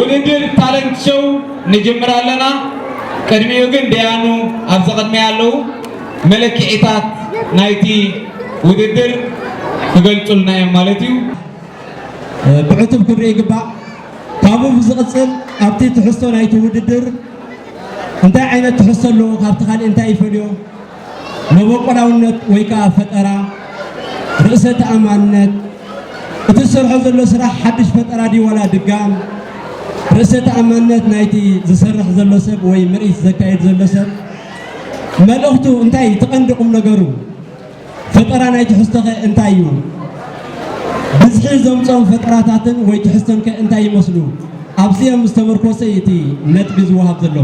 ውድድር ታለንት ሾው ንጅምር ኣለና። ቅድሚኡ ግን ደያኑ ኣብዚ ቅድሚያ ኣለዉ። መለክዒታት ናይቲ ውድድር ክገልጹልና እዮም ማለት እዩ። ብዕቱብ ክርኢ ይግባእ። ካብኡ ብዝቕጽል ኣብቲ ትሕዝቶ ናይቲ ውድድር እንታይ ዓይነት ትሕዝቶ ኣለዎ፣ ካብቲ ካልእ እንታይ ይፈልዮ፣ መበቆላውነት ወይ ከዓ ፈጠራ፣ ርእሰ ተኣማንነት፣ እቲ ዝሰርሖ ዘሎ ስራሕ ሓድሽ ፈጠራ ድዩ ዋላ ድጋም፣ ርእሰ ተኣማንነት ናይቲ ዝሰርሕ ዘሎ ሰብ ወይ ምርኢት ዘካየድ ዘሎ ሰብ፣ መልእኽቱ እንታይ፣ እቲ ቀንዲ ቁም ነገሩ፣ ፈጠራ ናይ ትሕዝቶኸ እንታይ እዩ? ብዝሒ ዘምጽኦም ፈጠራታትን ወይ ትሕዝቶንከ እንታይ ይመስሉ? ኣብዚኦም ዝተመርኮሰ እዩ እቲ ነጥቢ ዝወሃብ ዘሎ።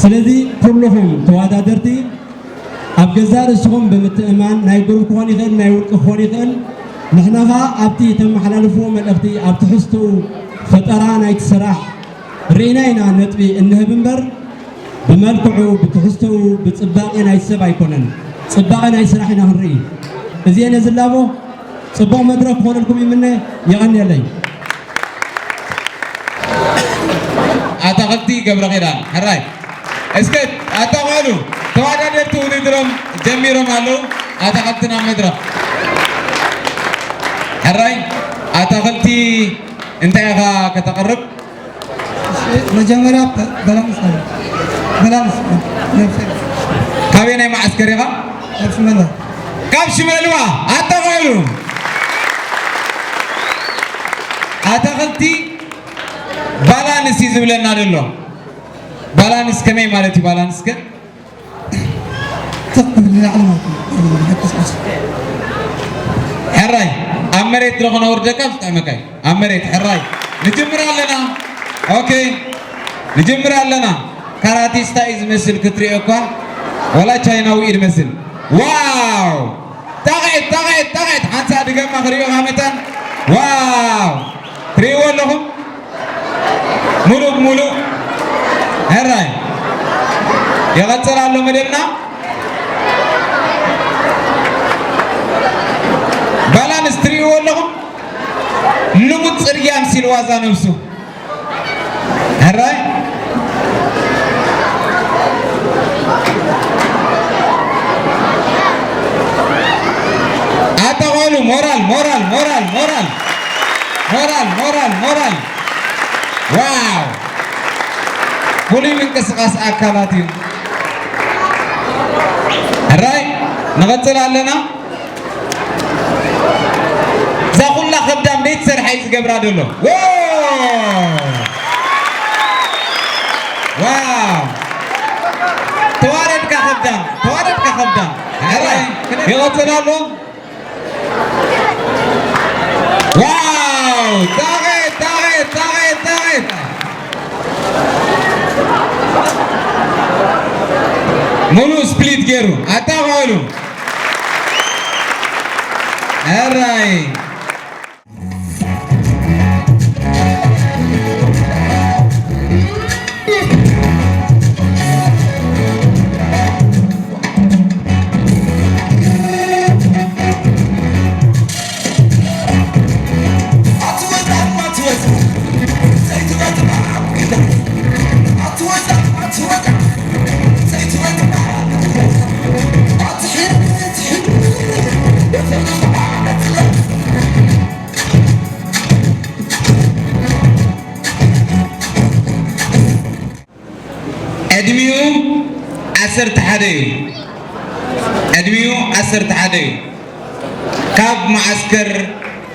ስለዚ ኩልኹም ተወዳደርቲ ኣብ ገዛእ ርእስኹም ብምትእምማን፣ ናይ ግሩፕ ክኾን ይኽእል፣ ናይ ውልቂ ክኾን ይኽእል፣ ንሕና ኸኣ ኣብቲ ተመሓላልፍዎ መልእኽቲ፣ ኣብ ትሕዝትኡ ፈጠራ ናይቲ ስራሕ ርኢና ኢና ነጥቢ እንህብ እምበር፣ ብመልክዑ፣ ብትሕዝቶኡ፣ ብጽባቐ ናይ ሰብ ኣይኮነን። ጽባቐ ናይ ስራሕ ኢና ክንርኢ። እዚ እየ ነዚ ላቦ። ጽቡቕ መድረኽ ክኾነልኩም ይምነ። የቐንየለይ። ኣታኽልቲ ገብረኺዳን፣ ሕራይ። እስከ ኣጣቕዕሉ። ተወዳደርቲ ውድድሮም ጀሚሮም ኣለዉ። ኣታኽልቲ ናብ መድረኽ። ሕራይ፣ ኣታኽልቲ እንታይ ኢኻ ከተቕርብ? መጀመርያ በ-፣ በላንስ ነው። በላንስ ነው። ነብሰ ካበየናይ መዓስከር ኢኻ? ካብ ሽመልባ። ካብ ሽመልባ ኣጣቕዕሉ። ኣታኽልቲ ባላንስ እዩ ዝብለና ዘሎ። ባላንስ ከመይ ማለት እዩ? ባላንስ ከ ትኽ ክብል ንላዕሊ ማለት እዩ። ሕራይ፣ ኣብ መሬት ዶ ከነውርደካ ዝጥዕመካ እዩ? ኣብ መሬት፣ ሕራይ። ንጅምር ኣለና። ኦኬ፣ ንጅምር ኣለና። ካራቲስታ እዩ ዝመስል ክትሪኦ እኳ፣ ዋላ ቻይናዊ እዩ ዝመስል። ዋው! ጣቕዒት፣ ጣቕዒት፣ ጣቕዒት። ሓንሳእ ድገማ ክሪኦ ካብ መታን። ዋው! ትሪእዎ ኣለኹም? ሙሉእ ብሙሉእ። ሕራይ። ይቐጽል ኣሎ መደብና። ባላንስ ትሪእዎ ኣለኹም? ልሙድ ጽርግያ ኣምሲልዋ እዛ ነብሱ። ሕራይ። ኣታ ቆሉ፣ ሞራል፣ ሞራል፣ ሞራል፣ ሞራል። ሞራል፣ ሞራል፣ ሞራል። ዋው! ፍሉይ ምንቅስቓስ ኣካላት እዩ። ሕራይ፣ ንቐጽል ኣለና። እዛ ኩላ ከብዳም ደይ ትሰርሐ እዩ ዝገብራ ዘሎ። ዎ! ዋው! ተዋረድካ ከብዳም፣ ተዋረድካ ከብዳም። ሕራይ፣ ይቐጽል ኣሎ። ዋው! ጣቕዒት፣ ጣቕዒት፣ ጣቕዒት፣ ጣቕዒት። ሙሉእ ስፕሊት ገይሩ ኣጣቕዕሉ። ሕራይ። ዕድሚኡ ዓሰርተ ሓደ እዩ። ዕድሚኡ ዓሰርተ ሓደ እዩ። ካብ መዓስከር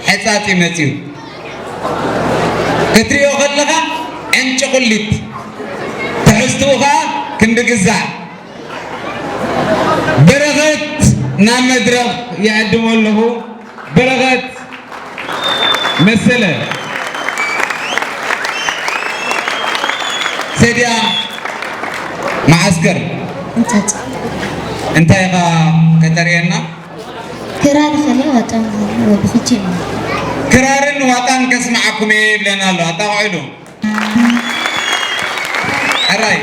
ሕጻጽ እዩ መጺኡ። ክትሪኦ ከለኻ ዕንጭቑሊት፣ ትሕዝትኡ ኸኣ ክንዲ ግዛዕ። በረኸት ናብ መድረኽ ይዕድሞ ኣለኹ። በረኸት መሰለ። ሰድያ መዓስከር። እንታይ? እንታይ ኢኻ ከተርእየና? ክራር ከለ ዋጣን ወዲ ፍቼ። ክራርን ዋጣን ከስምዓኩም እየ ይብለና ኣሎ። ኣጣቕዕሉ። ሕራይ።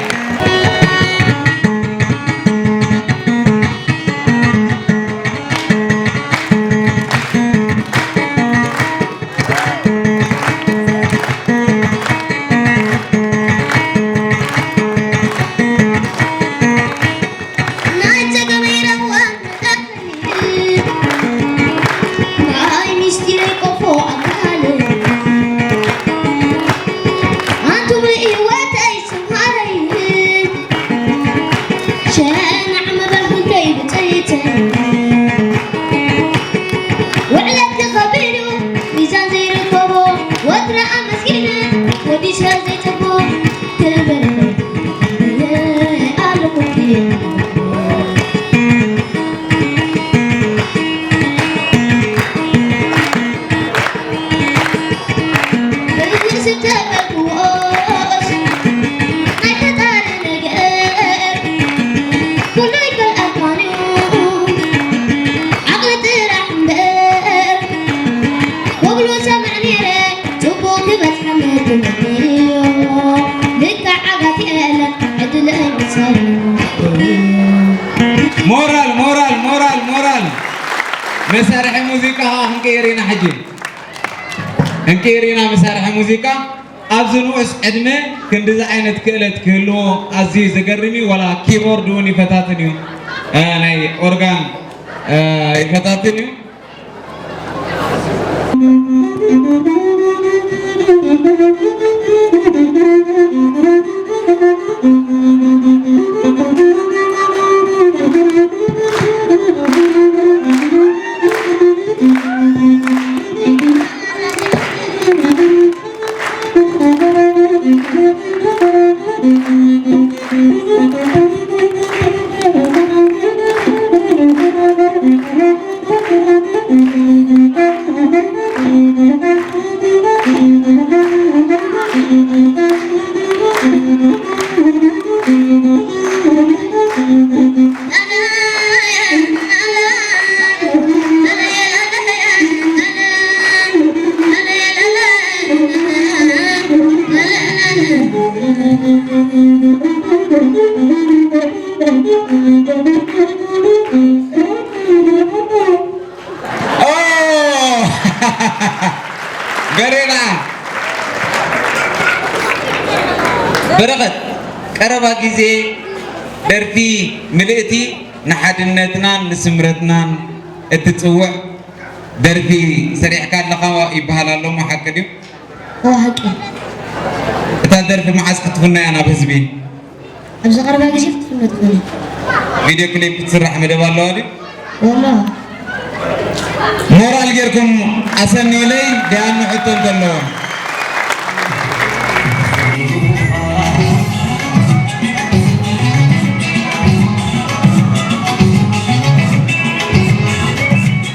መሳርሒ ሙዚቃ ከዓ ክንቅይር ኢና ሕጂ። ክንቅይር ኢና መሳርሒ ሙዚቃ። ኣብዚ ንኡስ ዕድመ ክንድዚ ዓይነት ክእለት ክህልዎ ኣዝዩ ዘገርም እዩ። ዋላ ኪቦርድ እውን ይፈታትን እዩ። እ፣ ናይ ኦርጋን፣ እ፣ ይፈታትን እዩ። ኦ! ገሬና በረኸት፣ ቀረባ ግዜ ደርፊ ምልእቲ ንሓድነትናን ንስምረትናን እትጽውዕ ደርፊ ሰሪሕካ ኣለኻ ይበሃል ኣሎ፣ እሞ ሓቂ ድዩ? እዎ፣ ሓቂ። እታ ደርፊ መዓስ ክትፍኖ እያ ናብ ህዝቢ? ኣብዚ ቀረባ ግዜ ክትፍኖ ትኽእል። ቪድዮ ክሊፕ ክትስራሕ መደብ ኣለዋ ድዩ? እዎ፣ ኣሎ። ሞራል ጌርኩም ኣሰንዩለይ፣ ደያኑ ሕቶ እንተለዎ።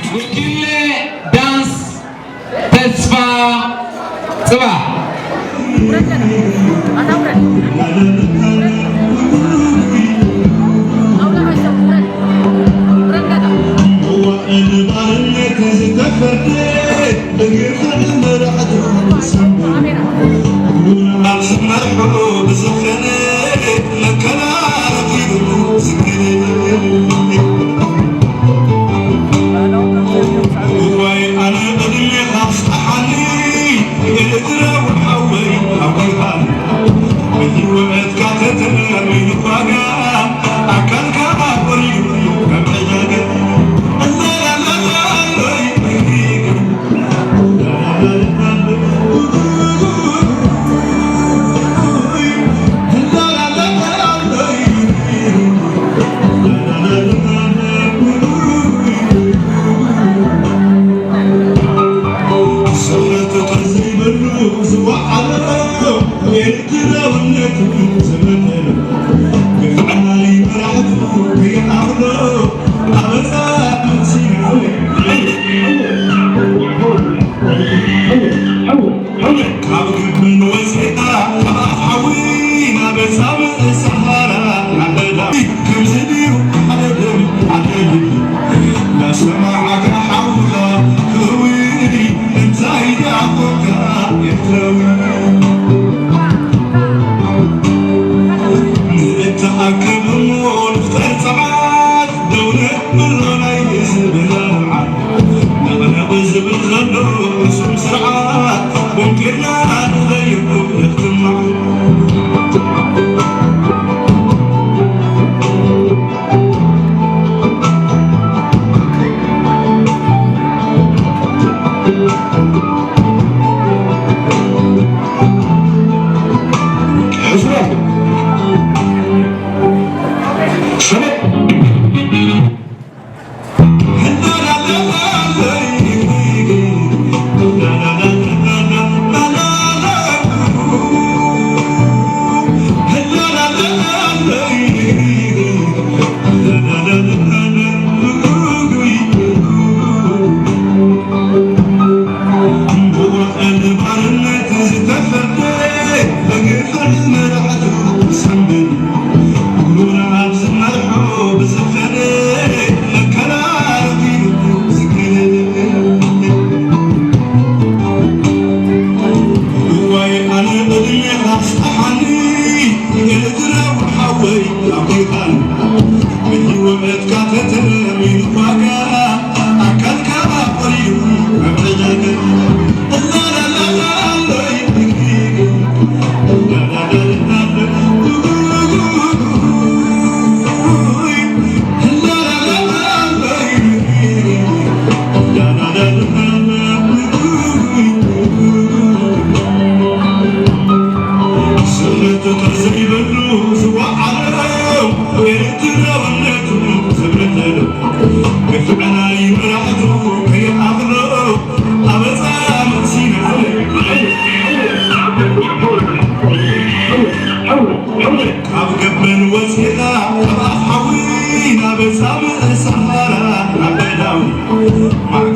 ጉጅለ ዳንስ ተስፋ ጽባህ።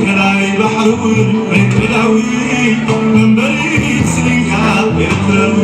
ከላይ ባሕሪ እውን መይቀላዊ መንበሪ ስንኛ ኤርትራዊ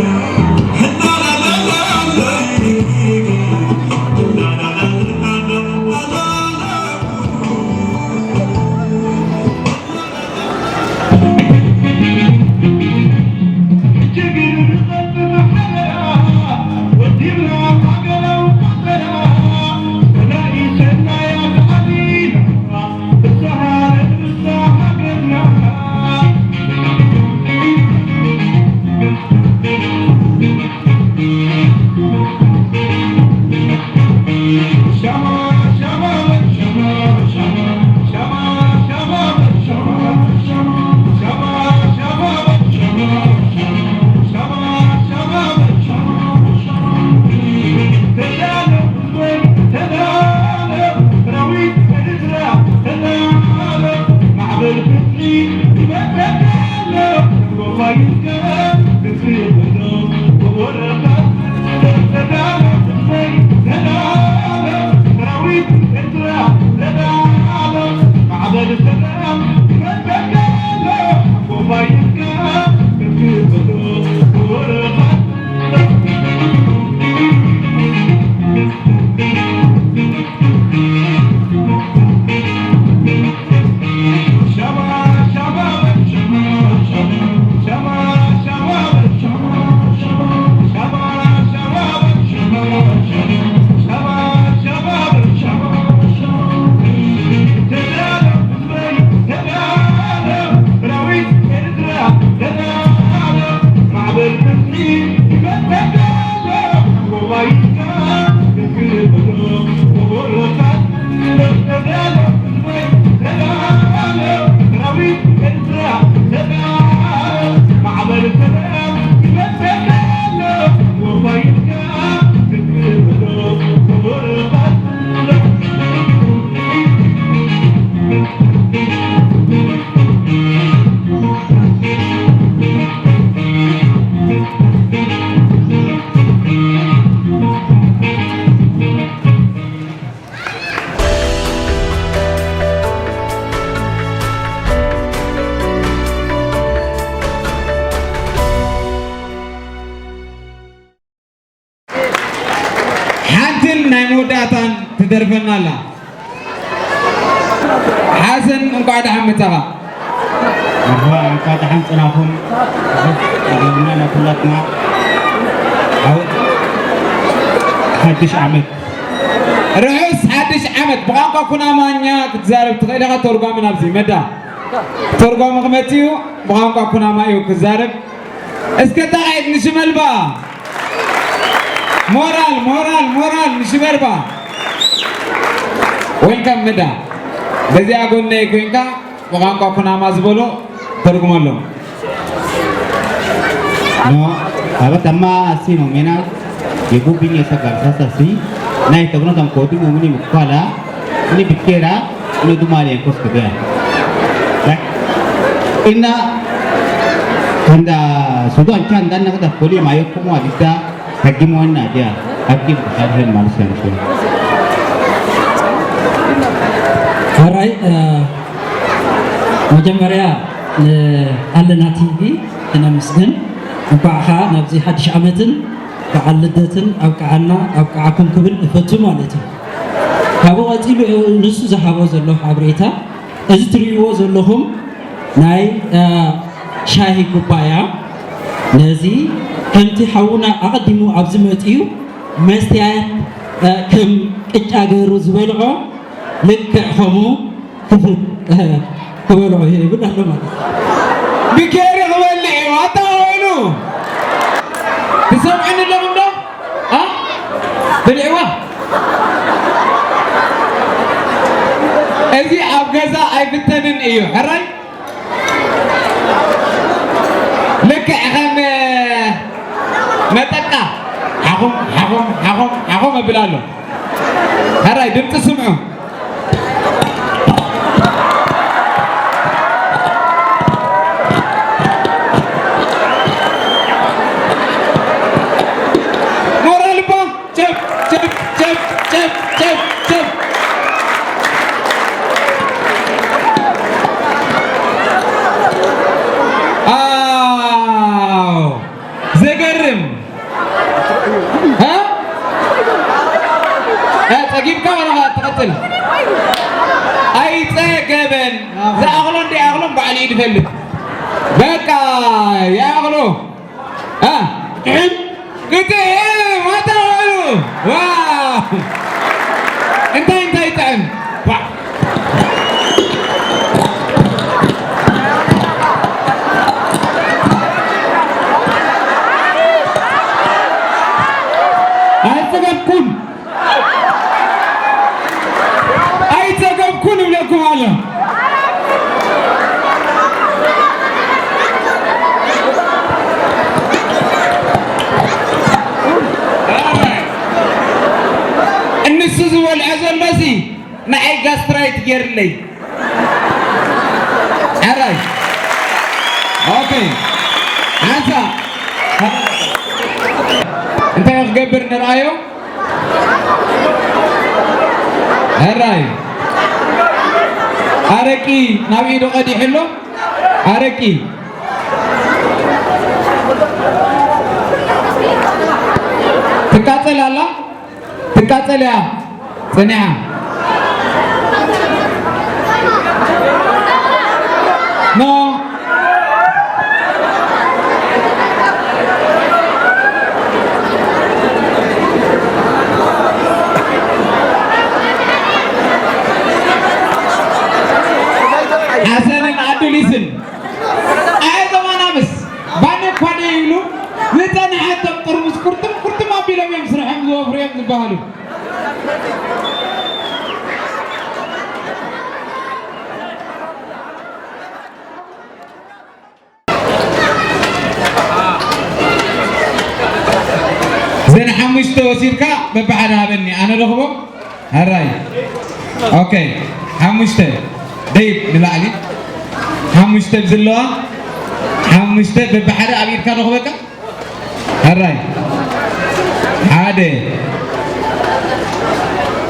ሓንትን ናይ መወዳእታን ትደርፈና ኣላ። ሓሰን፣ እንቋዕ ደሓን መጻኻ። መርሓባ፣ እንቋዕ ደሓን ጽናኹም። ገብና ናብ ኩላትና ዓወት ሓድሽ ዓመት። ርሑስ ሓድሽ ዓመት። ብቋንቋ ኩናማኛ ክትዛረብ ትኽእል ኢኻ፣ ተርጓሚ ናብዚ መዳ። ተርጓሚ ክመጽእ እዩ፣ ብቋንቋ ኩናማ እዩ ክዛረብ። እስከ ታቒት ንሽመልባ። ሞራል፣ ሞራል፣ ሞራል ንሽመልባ። ዌልካም መዳ። በዚኣ ጎነይ ኮይንካ ብቋንቋ ኩናማ ዝበሎ ተርጉመሎም። No, abatama asino mena yebu bini esa garsa sasi na itagno tam kodi mo mini mukala ni bikera ni dumali en kos kede. Ina kanda sudo ancha anda na kata koli mayo kumo adita hagi mo na dia hagi bukan hen malu sensu. Alright, uh, መጀመርያ ንኣለና ቲቪ ክነመስግን፣ እንኳዕ ኸዓ ናብዚ ሓድሽ ዓመትን በዓል ልደትን ኣብቅዓና ኣብቅዓኩም ክብል እፈቱ ማለት እዩ። ካብኡ ቀፂሉ ንሱ ዝሃቦ ዘሎ ሓበሬታ፣ እዚ ትርእይዎ ዘለኹም ናይ ሻሂ ኩባያ፣ ነዚ ከምቲ ሓውና ኣቐዲሙ ኣብዚ መፂኡ መስትያት ከም ቅጫ ገይሩ ዝበልዖ ልክዕ ከምኡ ክፍል ክበልዖ ይብል ኣሎ ማለት እዩ። ብኬሪ ክበልዕ እዩ ኣታ ኮይኑ ትሰምዕኒ ኣለኹም ዶ? ኣ ብልዕዋ እዚ ኣብ ገዛ ኣይፍተንን እዩ ሕራይ ልክዕ ከም መጠቃ ሓኹም ሓኹም ሓኹም ሓኹም እብል ኣሎ። ሕራይ ድምፂ ስምዑ። ሞራል እባ ጨብ ጨብ ጨብ ጨብ ጨብ ጨብ። ቃል ይፈልጥ። በቃ ያቕሎ። አ፣ ጥዕም፣ ግጥም፣ ማታ ውዕሉ። ዋው! እንታይ፣ እንታይ ጥዕም? ዋ! ኣይጸገብኩን። ኣይጸገብኩን እብለኩም ኣሎ። እንሱ ዝበልዖ ዘሎሲ ንዓይ ጋስትራይት ገይርለይ። ሕራይ። ኦኬ። ሓንሳ እንታይ ክገብር ንርኣዮ? ሕራይ። ኣረቂ ናብ ኢዱ ቀዲሑ ኣሎ። ኣረቂ። ትቃጸል ኣላ። ትቃጸል እያ ጸኒሓ። ኖ። ሓሰንን ኣዱሊስን። ኣየ ዘማናምስ፣ ባነ እኳ ደይብሉ፣ ዝጸንሐቶም ጥርሙስ ኩርትም ኩርትም ኣቢሎም እዮም ስርሖም ዝወፍሩ እዮም ዝበሃሉ። ዘን ሓሙሽተ ወሲድካ በብሓደ ሃበኒ፣ ኣነ ረኽቦ። ሕራይ። ኦኬ። ሓሙሽተ። ደይብ ንላዕሊ። ሓሙሽተ ብዝለዋ። ሓሙሽተ በብሓደ ኣብ ኢድካ ረኽበካ። ሕራይ። ሓደ።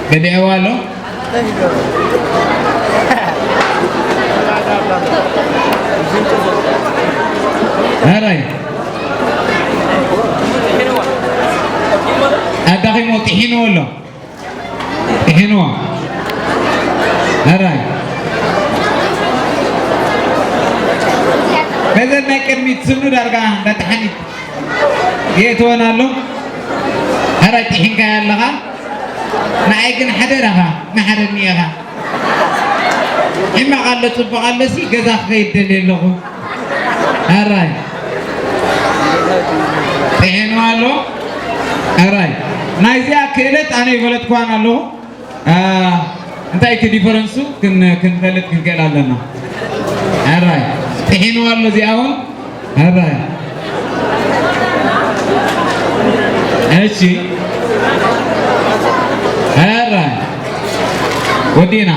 በሊዕዋ ኣሎ። ሕራይ። ኣዳኺሞ ጥሒንዎ ኣሎ። ጥሒንዎ። ሕራይ። በዘን ናይ ቅድሚት ስኑ ዳርጋ እንዳተሓኒት የእትወን ኣሎ። ሕራይ ጥሒንካዮ ኣለኻ። ንዓይ ግን ሓደራኻ፣ ንሓደኒ ኢኻ። ሕማቕ ኣሎ፣ ጽቡቕ ኣሎሲ፣ ገዛ ክኸይድ ደልየ ኣለኹ። ኣራይ። ጥሒኑ ኣሎ። ኣራይ። ናይዚኣ ክእለት ኣነ ይፈለጥኳን ኣለኹ። አ፣ እንታይ እቲ ዲፈረንሱ ክን-፣ ክንፈልጥ ክንክእል ኣለና። ኣራይ። ጥሒኑ ኣሎ እዚኣ እውን። ኣራይ። እሺ። ኣራይ። ወዲና።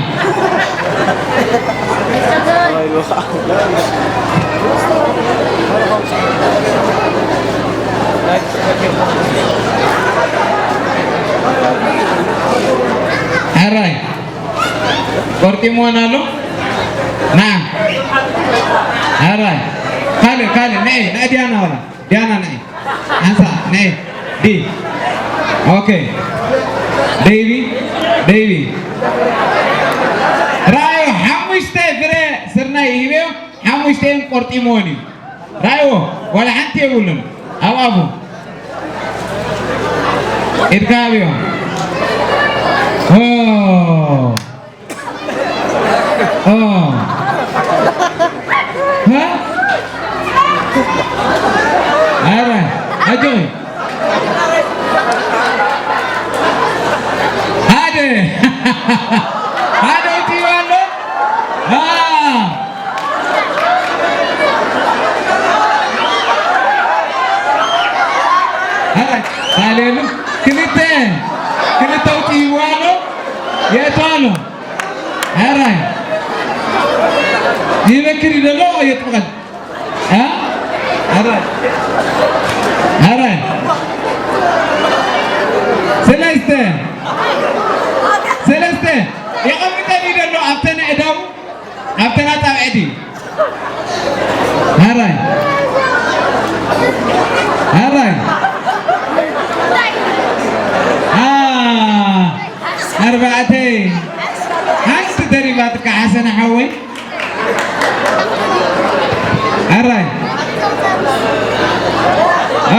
ኣራይ። ቆርጢምዎን ኣሎ። ና። ኣራይ። ካልእ፣ ካልእ፣ ነይ፣ ናይ ዲያና ዋላ። ዲያና ነይ። ሓንሳ፣ ነይ። ዲ። ኦኬ። ደይቢ፣ ደይቢ። ራእዩ ሓሙሽተ ፍረ ስርናይ ይህበዮ፣ ሓሙሽተን ቆርጢምዎን እዩ። ራእይዎ፣ ዋላ ሓንቲ የብሉን። ኣብ ኣፉ። ኢድካ ኣብዮ። ኦ። ኦ። ሃ? ኣረ፣ ኣጆኺ። ሓደ። ሓደ ኣውጺኡ ኣሎ። ሃ። ኣረ፣ ሳሌሉ። ክልተ። ክልተ ኣውጺኡ ኣሎ። የእቱ ኣሎ። ኣራይ። ይበክር ይደሎ የጥብቐል። አ? ኣራይ። ኣራይ። ሰለስተ። ሰለስተ። የቐምጠን ይደሎ ኣብተን ኣእዳው፣ ኣብተን ኣጻብዕቲ። ኣራይ። ኣራይ። አ፣ ኣርባዕተ። ሓንቲ ተሪፋትካ ሓሰነ ሓወይ። ኣራይ።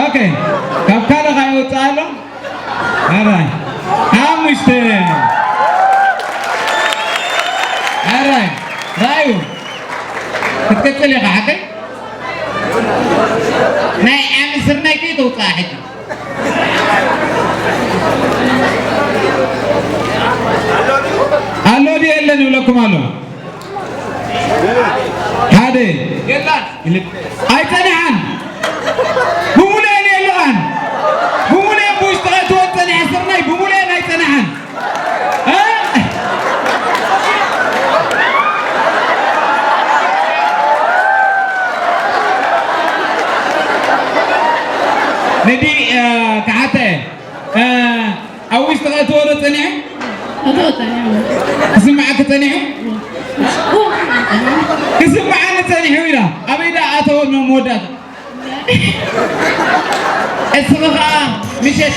ኦኬ። ካብ ካልእ ከ ይወጽእ ኣሎ? ኣራይ። ሓሙሽተ። ኣራይ። ራዩ። ክትቅጽል ኢኻ ሓቀይ? ናይ ዓሚ ስርናይ ከይተውጽኣ ሕጂ። ኣሎ ድዩ የለን ይብለኩም ኣሎ። ሓደ። ኣይጸንሓን። ብሙሉኤን የለኻን። ብሙሉኤን ብውሽጢ ከእትወን ጸኒሐ ስርናይ ብሙሉኤን ኣይጸንሓን። እ? ነዲ፣ እ፣ ክሓተ፣ እ፣ ኣብ ውሽጢ ከእትዎ ዶ ጸኒሑ? ክስምዓኪ ጸኒሑ? ክስምዓኒ ጸኒሑ ኢላ። ኣበይ ደኣ ኣተወ መወዳእታ? እስኺ ኸኣ ምሸት